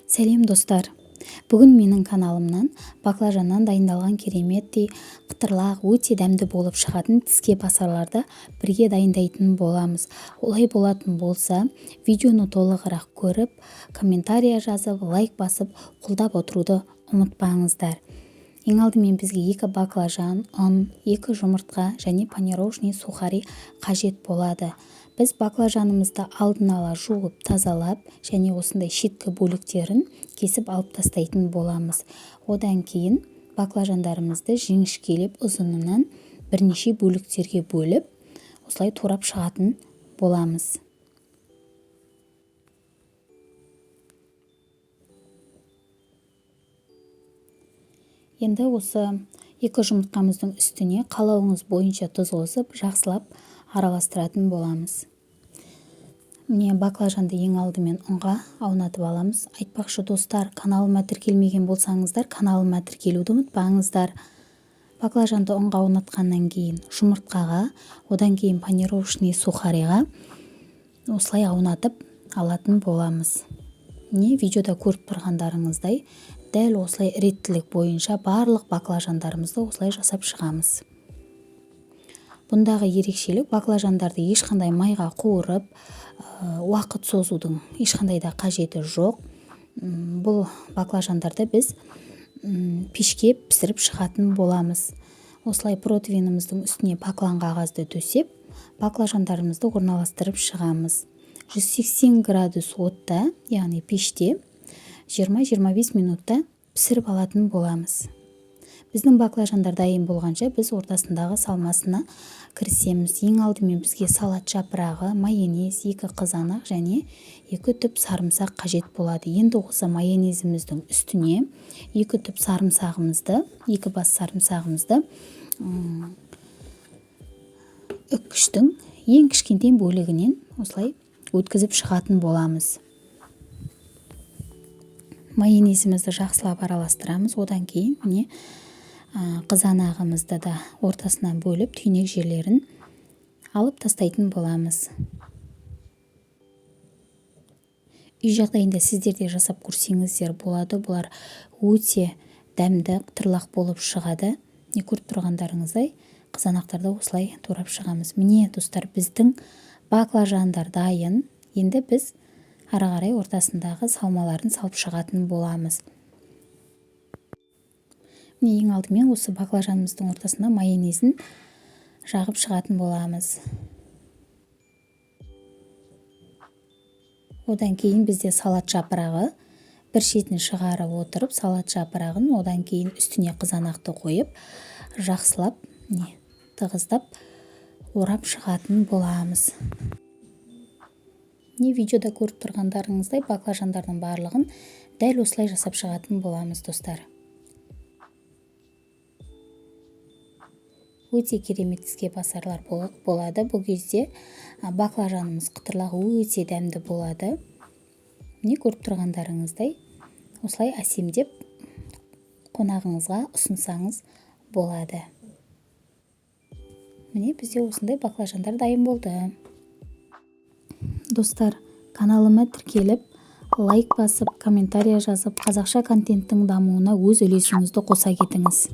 Сәлем, достар! Бүгін менің каналымнан баклажаннан дайындалған кереметтей қытырлақ, өте дәмді болып шығатын тіске басарларды бірге дайындайтын боламыз. Олай болатын болса, видеоны толығырақ көріп, комментария жазып, лайк басып, қолдап отыруды ұмытпаңыздар. Ең алдымен бізге 2 баклажан, ұн, 2 жұмыртқа және панировочный сухари қажет болады. Біз баклажанымызды алдын ала жуып, тазалап және осындай шеткі бөліктерін кесіп алып тастайтын боламыз. Одан кейін баклажандарымызды жіңішкелеп, ұзынынан бірнеше бөліктерге бөліп, осылай турап шығатын боламыз. Енді осы 2 жұмыртқамыздың үстіне қалауыңыз бойынша тұз қосып, жақсылап араластыратын боламыз. Міне, баклажанды ең алдымен ұнға аунатып аламыз. Айтпақшы, достар, каналыма тіркелмеген болсаңыздар, каналыма тіркелуді ұмытпаңыздар. Баклажанды ұнға аунатқаннан кейін жұмыртқаға, одан кейін панировочный сухариға осылай аунатып алатын боламыз. Міне, видеода көріп тұрғандарыңыздай, дәл осылай реттілік бойынша барлық баклажандарымызды осылай жасап шығамыз. Бұндағы ерекшелік: баклажандарды ешқандай майға қуырып, уақыт созудың ешқандай да қажеті жоқ. Бұл баклажандарды біз пешке пісіріп шығатын боламыз. Осылай противеніміздің үстіне баклан қағазды төсеп, баклажандарымызды орналастырып шығамыз. 180 градус отта, яғни пеште 20-25 минутта пісіріп алатын боламыз. Біздің баклажандар дайын болғанша, біз ортасындағы салмасына кірісеміз. Ең алдымен бізге салат жапырағы, майонез, 2 қызанақ және 2 түп сарымсақ қажет болады. Енді осы майонезіміздің үстіне 2 түп сарымсағымызды, 2 бас сарымсағымызды үккіштің ең кішкентай бөлігінен осылай өткізіп шығатын боламыз. Майонезімізді жақсылап араластырамыз. Одан кейін, міне, қызанағымызды да ортасынан бөліп, түйнек жерлерін алып тастайтын боламыз. Үй жағдайында сіздер де жасап көрсеңіздер болады. Бұлар өте дәмді қытырлақ болып шығады. Не, көріп тұрғандарыңыздай, қызанақтарды осылай турап шығамыз. Міне, достар, біздің баклажандар дайын. Енді біз ары қарай ортасындағы салмаларын салып шығатын боламыз. Міне, ең алдымен осы баклажанымыздың ортасына майонезін жағып шығатын боламыз. Одан кейін бізде салат жапырағы, бір шетін шығарып отырып, салат жапырағын, одан кейін үстіне қызанақты қойып, жақсылап, міне, тығыздап орап шығатын боламыз. Міне, видеода көріп тұрғандарыңыздай, баклажандардың барлығын дәл осылай жасап шығатын боламыз, достар. Өте керемет тіске басарлар болады. Бұл кезде баклажанымыз қытырлақ өте дәмді болады. Міне, көріп тұрғандарыңыздай, осылай әсемдеп қонағыңызға ұсынсаңыз болады. Міне, бізде осындай баклажандар дайын болды. Достар, каналыма тіркеліп, лайк басып, комментария жазып, қазақша контенттің дамуына өз үлесіңізді қоса кетіңіз.